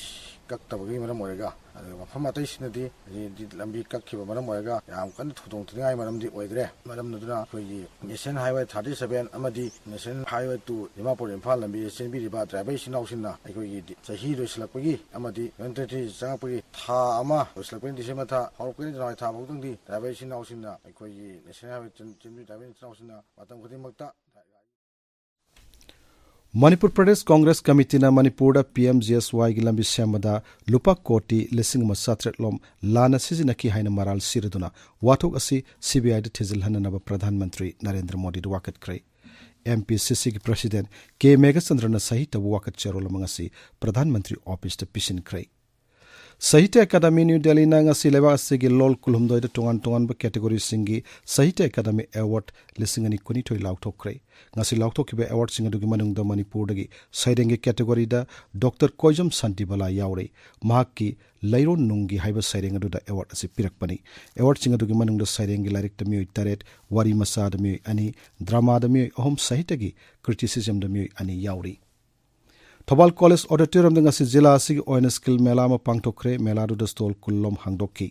ꯀꯛꯇꯕꯒꯤ ꯃꯔꯝ ꯑꯣꯏꯔꯒ, ꯑꯗꯨꯒ ꯃꯐꯝ ꯑꯇꯩꯁꯤꯡꯗꯗꯤ ꯍꯧꯖꯤꯛ ꯂꯝꯕꯤ ꯀꯛꯈꯤꯕ ꯃꯔꯝ ꯑꯣꯏꯔꯒ ꯌꯥꯝ ꯀꯟꯅ ꯊꯧꯗꯣꯛ ꯊꯤꯅꯤꯡꯉꯥꯏ ꯃꯔꯝꯗꯤ ꯑꯣꯏꯗ꯭ꯔꯦ꯫ ꯃꯔꯝ ꯑꯗꯨꯅ ꯑꯩꯈꯣꯏꯒꯤ National Highway thirty seven ꯑꯃꯗꯤ National Highway two Dimapur Imphal ꯂꯝꯕꯤꯗ ꯆꯦꯟꯕꯤꯔꯤꯕ ꯗ꯭ꯔꯥꯏꯚꯔ ꯏꯆꯤꯟ ꯏꯅꯥꯎꯁꯤꯡꯅ ꯑꯩꯈꯣꯏꯒꯤ ꯗꯤ-, ꯆꯍꯤ ꯂꯣꯏꯁꯤꯜꯂꯛꯄꯒꯤ ꯑꯃꯗꯤ twenty twenty-three ꯆꯪꯉꯛꯄꯒꯤ ꯊꯥ ꯑꯃ ꯂꯣꯏꯁꯤꯜꯂꯛꯄꯒꯤ ꯗꯤꯁꯦꯝꯕꯔ ꯊꯥ, ꯍꯧꯔꯛꯄꯒꯤ ꯖꯅꯋꯥꯔꯤ ꯊꯥ ꯐꯥꯎꯗꯪꯗꯤ ꯗ꯭ꯔꯥꯏꯚꯔ ꯏꯆꯤꯟ ꯏꯅꯥꯎꯁꯤꯡꯅ, ꯑꯩꯈꯣꯏꯒꯤ National Highway ꯆꯦꯟ-, ꯆꯦꯟꯕꯤ ꯗ꯭ꯔꯥꯏꯚꯔ ꯏꯆꯤꯟ ꯏꯅꯥꯎꯁꯤꯡꯅ ꯃꯇꯝ ꯈꯨꯗꯤꯡꯃꯛꯇ ꯃꯅꯤꯄꯨꯔ ꯄ꯭ꯔꯗꯦꯁ ꯀꯣꯡꯒ꯭ꯔꯦꯁ ꯀꯃꯤꯇꯤꯅ ꯃꯅꯤꯄꯨꯔꯗ ꯄꯤ ꯑꯦꯝ ꯖꯤ ꯑꯦꯁ ꯋꯥꯏꯒꯤ ꯂꯝꯕꯤ ꯁꯦꯝꯕꯗ ꯂꯨꯄꯥ ꯀꯣꯇꯤ ꯂꯤꯁꯤꯡ ꯑꯃ ꯆꯥꯇ꯭ꯔꯦꯠ ꯂꯣꯝ ꯂꯥꯟꯅ ꯁꯤꯖꯤꯟꯅꯈꯤ ꯍꯥꯏꯅ ꯃꯔꯥꯜ ꯁꯤꯔꯗꯨꯅ ꯋꯥꯊꯣꯛ ꯑꯁꯤ ꯁꯤ ꯕꯤ ꯑꯥꯏꯗ ꯊꯤꯖꯤꯜꯍꯟꯅꯅꯕ ꯄ꯭ꯔꯙꯥꯟ ꯃꯟꯇ꯭ꯔꯤ ꯅꯔꯦꯟꯗ꯭ꯔ ꯃꯣꯗꯤꯗ ꯋꯥꯀꯠꯈ꯭ꯔꯦ꯫ ꯑꯦꯝ ꯄꯤ ꯁꯤ ꯁꯤꯒꯤ ꯄ꯭ꯔꯁꯤꯗꯦꯟ ꯀꯦ ꯃꯦꯘꯆꯟꯗ꯭ꯔꯅ ꯁꯍꯤ ꯇꯧꯕ ꯋꯥꯀꯠ ꯆꯦꯔꯣꯜ ꯑꯃ ꯉꯁꯤ ꯄ꯭ꯔꯙꯥꯟ ꯃꯟꯇ꯭ꯔꯤ ꯑꯣꯐꯤꯁꯇ ꯄꯤꯁꯤꯟꯈ꯭ꯔꯦ꯫ ꯁꯥꯍꯤꯇ꯭ꯌ ꯑꯦꯀꯥꯗꯃꯤ ꯅ꯭ꯌꯨ ꯗꯦꯜꯂꯤꯅ ꯉꯁꯤ ꯂꯩꯕꯥꯛ ꯑꯁꯤꯒꯤ ꯂꯣꯜ ꯀꯨꯟꯍꯨꯝꯗꯣꯏꯗ ꯇꯣꯉꯥꯟ ꯇꯣꯉꯥꯟꯕ categoryꯁꯤꯡꯒꯤ ꯁꯥꯍꯤꯇ꯭ꯌ ꯑꯦꯀꯥꯗꯃꯤ award ꯂꯤꯁꯤꯡ ꯑꯅꯤ ꯀꯨꯟꯅꯤꯊꯣꯏ ꯂꯥꯎꯊꯣꯛꯈ꯭ꯔꯦ꯫ ꯉꯁꯤ ꯂꯥꯎꯊꯣꯛꯈꯤꯕ awardꯁꯤꯡ ꯑꯗꯨꯒꯤ ꯃꯅꯨꯡꯗ ꯃꯅꯤꯄꯨꯔꯗꯒꯤ ꯁꯩꯔꯦꯡꯒꯤ categoryꯗ ꯗꯣꯛꯇꯔ ꯀꯣꯏꯖꯝ ꯁꯥꯟꯇꯤꯕꯂꯥ ꯌꯥꯎꯔꯤ꯫ ꯃꯍꯥꯛꯀꯤ ꯂꯩꯔꯣꯟ ꯅꯨꯡꯒꯤ ꯍꯥꯏꯕ ꯁꯩꯔꯦꯡ ꯑꯗꯨꯗ award ꯑꯁꯤ ꯄꯤꯔꯛꯄꯅꯤ꯫ Awardꯁꯤꯡ ꯑꯗꯨꯒꯤ ꯃꯅꯨꯡꯗ ꯁꯩꯔꯦꯡꯒꯤ ꯂꯥꯏꯔꯤꯛꯇ ꯃꯤꯑꯣꯏ ꯇꯔꯦꯠ, ꯋꯥꯔꯤ ꯃꯆꯥꯗ ꯃꯤꯑꯣꯏ ꯑꯅꯤ, dramaꯗ ꯃꯤꯑꯣꯏ ꯑꯍꯨꯝ, ꯁꯥꯍꯤꯇ꯭ꯌꯒꯤ criticismꯗ ꯃꯤꯑꯣꯏ ꯑꯅꯤ ꯌꯥꯎꯔꯤ꯫ ꯊꯧꯕꯥꯜ ꯀꯣꯂꯦꯖ auditoriumꯗ ꯉꯁꯤ ꯖꯤꯂꯥ ꯑꯁꯤꯒꯤ ꯑꯣꯏꯅ skill ꯃꯦꯂꯥ ꯑꯃ ꯄꯥꯡꯊꯣꯛꯈ꯭ꯔꯦ꯫ ꯃꯦꯂꯥꯗꯨꯗ stall ꯀꯨꯟ ꯂꯣꯝ ꯍꯥꯡꯗꯣꯛꯈꯤ꯫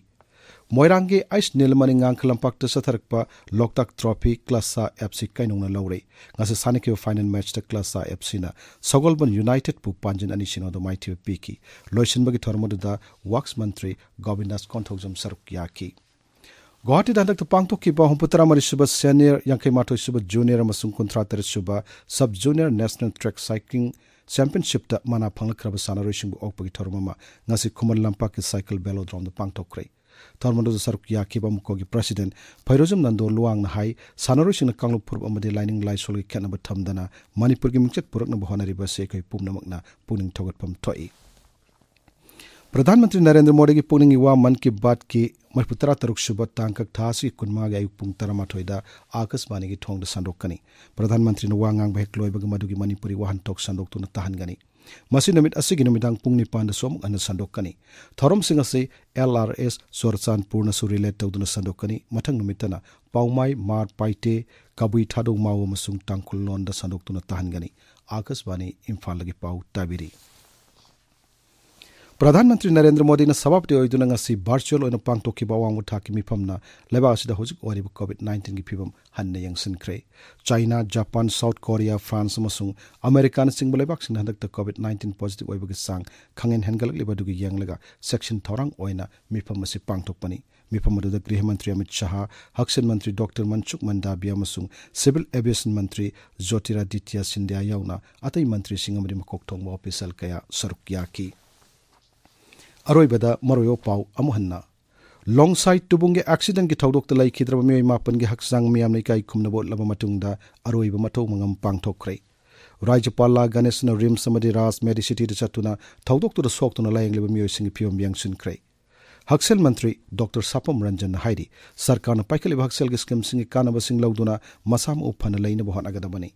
ꯃꯣꯏꯔꯥꯡꯒꯤ ꯑꯩꯁ ꯅꯤꯂꯃꯅꯤ ꯉꯥꯡꯈ ꯂꯝꯄꯥꯛꯇ ꯆꯠꯊꯔꯛꯄ ꯂꯣꯛꯇꯥꯛ trophy ꯀ꯭ꯂꯥꯁꯥ ꯑꯦꯐ ꯁꯤ ꯀꯩꯅꯧꯅ ꯂꯧꯔꯦ꯫ ꯉꯁꯤ ꯁꯥꯟꯅꯈꯤꯕ final matchꯇ ꯀ꯭ꯂꯥꯁꯥ ꯑꯦꯐ ꯁꯤꯅ ꯁꯒꯣꯜꯕꯟ ꯌꯨꯅꯥꯏꯇꯦꯗꯄꯨ ꯄꯥꯟꯖꯤꯟ ꯑꯅꯤ ꯁꯤꯅꯣꯗ ꯃꯥꯏꯊꯤꯕ ꯄꯤꯈꯤ꯫ ꯂꯣꯏꯁꯤꯟꯕꯒꯤ ꯊꯧꯔꯝ ꯑꯗꯨꯗ ꯋꯥꯛꯁ ꯃꯟꯇ꯭ꯔꯤ ꯒꯣꯕꯤꯟꯗꯥꯁ ꯀꯣꯟꯊꯧꯖꯝ ꯁꯔꯨꯛ ꯌꯥꯈꯤ꯫ ꯒꯨꯋꯥꯍꯥꯇꯤꯗ ꯍꯟꯗꯛꯇ ꯄꯥꯡꯊꯣꯛꯈꯤꯕ ꯍꯨꯝꯐꯨꯇꯔꯥ ꯃꯔꯤ ꯁꯨꯕ senior, ꯌꯥꯡꯈꯩ ꯃꯥꯊꯣꯏ ꯁꯨꯕ junior ꯑꯃꯁꯨꯡ ꯀꯨꯟꯊ꯭ꯔꯥ ꯇꯔꯦꯠ ꯁꯨꯕ sub junior national track cycling championshipꯇ ꯃꯅꯥ ꯐꯪꯂꯛꯈ꯭ꯔꯕ ꯁꯥꯟꯅꯔꯣꯏꯁꯤꯡꯕꯨ ꯑꯣꯛꯄꯒꯤ ꯊꯧꯔꯝ ꯑꯃ ꯉꯁꯤ ꯈꯨꯃꯟ ꯂꯝꯄꯥꯛꯀꯤ cycle velodromeꯗ ꯄꯥꯡꯊꯣꯛꯈ꯭ꯔꯦ꯫ ꯊꯧꯔꯝ ꯑꯗꯨꯗ ꯁꯔꯨꯛ ꯌꯥꯈꯤꯕ ꯑꯃꯨꯀꯣꯒꯤ president ꯐꯩꯔꯣꯖꯝ ꯅꯟꯗꯣ ꯂꯨꯋꯥꯡꯅ ꯍꯥꯏ, ꯁꯥꯟꯅꯔꯣꯏꯁꯤꯡꯅ ꯀꯥꯡꯂꯨꯞ ꯐꯨꯔꯨꯞ ꯑꯃꯗꯤ ꯂꯥꯏꯅꯤꯡ ꯂꯥꯏꯁꯣꯜꯒꯤ ꯈꯦꯠꯅꯕ ꯊꯝꯗꯅ ꯃꯅꯤꯄꯨꯔꯒꯤ ꯃꯤꯡꯆꯠ ꯄꯨꯔꯛꯅꯕ ꯍꯣꯠꯅꯔꯤꯕ ꯑꯁꯤ ꯑꯩꯈꯣꯏ ꯄꯨꯝꯅꯃꯛꯅ ꯄꯨꯛꯅꯤꯡ ꯊꯧꯒꯠꯐꯝ ꯊꯣꯛꯏ꯫ ꯄ꯭ꯔꯙꯥꯟ ꯃꯟꯇ꯭ꯔꯤ ꯅꯔꯦꯟꯗ꯭ꯔ ꯃꯣꯗꯤꯒꯤ ꯄꯨꯛꯅꯤꯡꯒꯤ ꯋꯥ ꯃꯟ ꯀꯤ ꯕꯥꯠꯀꯤ ꯃꯔꯤꯐꯨ ꯇꯔꯥ ꯇꯔꯨꯛ ꯁꯨꯕ ꯇꯥꯡꯀꯛ ꯊꯥ ꯑꯁꯤꯒꯤ ꯀꯨꯟꯃꯉꯥꯒꯤ ꯑꯌꯨꯛ ꯄꯨꯡ ꯇꯔꯥꯃꯥꯊꯣꯏꯗ ꯑꯥꯀꯥꯁꯕꯥꯅꯤꯒꯤ ꯊꯣꯡꯗ ꯁꯟꯗꯣꯛꯀꯅꯤ꯫ ꯄ꯭ꯔꯙꯥꯟ ꯃꯟꯇ꯭ꯔꯤꯅ ꯋꯥ ꯉꯥꯡꯕ ꯍꯦꯛ ꯂꯣꯏꯕꯒ ꯃꯗꯨꯒꯤ ꯃꯅꯤꯄꯨꯔꯤ ꯋꯥꯍꯟꯊꯣꯛ ꯁꯟꯗꯣꯛꯇꯨꯅ ꯇꯥꯍꯟꯒꯅꯤ꯫ ꯃꯁꯤ ꯅꯨꯃꯤꯠ ꯑꯁꯤꯒꯤ ꯅꯨꯃꯤꯗꯥꯡ ꯄꯨꯡ ꯅꯤꯄꯥꯟꯗꯁꯨ ꯑꯃꯨꯛ ꯍꯟꯅ ꯁꯟꯗꯣꯛꯀꯅꯤ꯫ ꯊꯧꯔꯝꯁꯤꯡ ꯑꯁꯤ ꯑꯦꯜ ꯑꯥꯔ ꯑꯦꯁ ꯆꯨꯔꯆꯥꯟꯄꯨꯔꯅꯁꯨ relay ꯇꯧꯗꯨꯅ ꯁꯟꯗꯣꯛꯀꯅꯤ꯫ ꯃꯊꯪ ꯅꯨꯃꯤꯠꯇꯅ ꯄꯥꯎꯃꯥꯏ, ꯃꯥꯔ, ꯄꯥꯏꯇꯦ, ꯀꯕꯨꯏ ꯊꯥꯗꯧ ꯃꯥꯎ ꯑꯃꯁꯨꯡ ꯇꯥꯡꯈꯨꯜ ꯂꯣꯟꯗ ꯁꯟꯗꯣꯛꯇꯨꯅ ꯇꯥꯍꯟꯒꯅꯤ꯫ ꯑꯥꯀꯥꯁꯕꯥꯅꯤ ꯏꯝꯐꯥꯜꯗꯒꯤ ꯄꯥꯎ ꯇꯥꯕꯤꯔꯤ꯫ ꯄ꯭ꯔꯙꯥꯟ ꯃꯟꯇ꯭ꯔꯤ ꯅꯔꯦꯟꯗ꯭ꯔ ꯃꯣꯗꯤꯅ ꯁꯚꯥꯄꯇꯤ ꯑꯣꯏꯗꯨꯅ ꯉꯁꯤ virtual ꯑꯣꯏꯅ ꯄꯥꯡꯊꯣꯛꯈꯤꯕ ꯑꯋꯥꯡꯕ ꯊꯥꯛꯀꯤ ꯃꯤꯐꯝꯅ ꯂꯩꯕꯥꯛ ꯑꯁꯤꯗ ꯍꯧꯖꯤꯛ ꯑꯣꯏꯔꯤꯕ COVID nineteenꯒꯤ ꯐꯤꯕꯝ ꯍꯟꯅ ꯌꯦꯡꯁꯤꯟꯈ꯭ꯔꯦ꯫ China, Japan, south Korea, France ꯑꯃꯁꯨꯡ ꯑꯃꯦꯔꯤꯀꯥꯅꯆꯤꯡꯕ ꯂꯩꯕꯥꯛꯁꯤꯡꯅ ꯍꯟꯗꯛꯇ COVID nineteen positive ꯑꯣꯏꯕꯒꯤ ꯆꯥꯡ ꯈꯪꯍꯦꯟ ꯍꯦꯟꯒꯠꯂꯛꯂꯤꯕ ꯑꯗꯨꯒꯤ ꯌꯦꯡꯂꯒ ꯆꯦꯛꯁꯤꯟ ꯊꯧꯔꯥꯡ ꯑꯣꯏꯅ ꯃꯤꯐꯝ ꯑꯁꯤ ꯄꯥꯡꯊꯣꯛꯄꯅꯤ꯫ ꯃꯤꯐꯝ ꯑꯗꯨꯗ ꯒ꯭ꯔꯤꯍ ꯃꯟꯇ꯭ꯔꯤ ꯑꯃꯤꯠ ꯁꯍꯥ, ꯍꯛꯁꯦꯜ ꯃꯟꯇ꯭ꯔꯤ ꯗꯣꯛꯇꯔ ꯃꯟꯁꯨꯈ ꯃꯟꯗꯥꯕꯤꯌꯥ ꯑꯃꯁꯨꯡ civil aviation ꯃꯟꯇ꯭ꯔꯤ ꯖꯣꯇꯤꯔꯥꯗꯤꯇ꯭ꯌ ꯁꯤꯟꯙ꯭ꯌꯥ ꯌꯥꯎꯅ ꯑꯇꯩ ꯃꯟꯇ꯭ꯔꯤꯁꯤꯡ ꯑꯃꯗꯤ ꯃꯀꯣꯛ ꯊꯣꯡꯕ official ꯀꯌꯥ ꯁꯔꯨꯛ ꯌꯥꯈꯤ꯫ ꯑꯔꯣꯏꯕꯗ ꯃꯔꯨꯑꯣꯏꯕ ꯄꯥꯎ ꯑꯃꯨꯛ ꯍꯟꯅ꯫ ꯂꯣꯡꯁꯥꯏ ꯇꯨꯕꯨꯡꯒꯤ accidentꯀꯤ ꯊꯧꯗꯣꯛꯇ ꯂꯩꯈꯤꯗ꯭ꯔꯕ ꯃꯤꯑꯣꯏ ꯃꯥꯄꯟꯒꯤ ꯍꯛꯆꯥꯡ ꯃꯤꯌꯥꯝꯅ ꯏꯀꯥꯏ ꯈꯨꯝꯅꯕ ꯎꯠꯂꯕ ꯃꯇꯨꯡꯗ ꯑꯔꯣꯏꯕ ꯃꯊꯧ ꯃꯉꯝ ꯄꯥꯡꯊꯣꯛꯈ꯭ꯔꯦ꯫ ꯔꯥꯖ꯭ꯌꯄꯥꯜ ꯂꯥ ꯒꯅꯦꯁꯅ ꯔꯤꯝꯁ ꯑꯃꯗꯤ ꯔꯥꯖ ꯃꯦꯗꯤꯁꯤꯇꯤꯗ ꯆꯠꯇꯨꯅ ꯊꯧꯗꯣꯛꯇꯨꯗ ꯁꯣꯛꯇꯨꯅ ꯂꯥꯌꯦꯡꯂꯤꯕ ꯃꯤꯑꯣꯏꯁꯤꯡꯒꯤ ꯐꯤꯕꯝ ꯌꯦꯡꯁꯤꯟꯈ꯭ꯔꯦ꯫ ꯍꯛꯁꯦꯜ ꯃꯟꯇ꯭ꯔꯤ ꯗꯣꯛꯇꯔ ꯁꯥꯄꯝ ꯔꯟꯖꯟꯅ ꯍꯥꯏꯔꯤ, ꯁꯔꯀꯥꯔꯅ ꯄꯥꯏꯈꯠꯂꯤꯕ ꯍꯛꯁꯦꯜꯒꯤ ꯁ꯭ꯀꯤꯝꯁꯤꯡꯒꯤ ꯀꯥꯟꯅꯕꯁꯤꯡ ꯂꯧꯗꯨꯅ ꯃꯁꯥ ꯃꯎ ꯐꯅ ꯂꯩꯅꯕ ꯍꯣꯠꯅꯒꯗꯕꯅꯤ꯫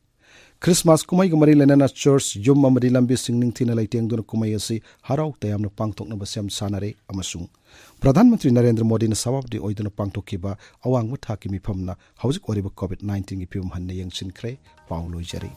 ꯈ꯭ꯔꯤꯁꯃꯥꯁ ꯀꯨꯝꯍꯩꯒ ꯃꯔꯤ ꯂꯩꯅꯅ ꯆꯔꯆ, ꯌꯨꯝ ꯑꯃꯗꯤ ꯂꯝꯕꯤꯁꯤꯡ ꯅꯤꯡꯊꯤꯅ ꯂꯩꯇꯦꯡꯗꯨꯅ ꯀꯨꯝꯍꯩ ꯑꯁꯤ ꯍꯔꯥꯎ ꯇꯌꯥꯝꯅ ꯄꯥꯡꯊꯣꯛꯅꯕ ꯁꯦꯝ ꯁꯥꯅꯔꯦ ꯑꯃꯁꯨꯡ ꯄ꯭ꯔꯙꯥꯟ ꯃꯟꯇ꯭ꯔꯤ ꯅꯔꯦꯟꯗ꯭ꯔ ꯃꯣꯗꯤꯅ ꯁꯚꯥꯄꯇꯤ ꯑꯣꯏꯗꯨꯅ ꯄꯥꯡꯊꯣꯛꯈꯤꯕ ꯑꯋꯥꯡꯕ ꯊꯥꯛꯀꯤ ꯃꯤꯐꯝꯅ ꯍꯧꯖꯤꯛ ꯑꯣꯏꯔꯤꯕ ꯀꯣꯚꯤꯗ ꯅꯥꯏꯟꯇꯤꯟꯒꯤ ꯐꯤꯕꯝ ꯍꯟꯅ ꯌꯦꯡꯁꯤꯟꯈ꯭ꯔꯦ꯫ ꯄꯥꯎ ꯂꯣꯏꯖꯔꯦ꯫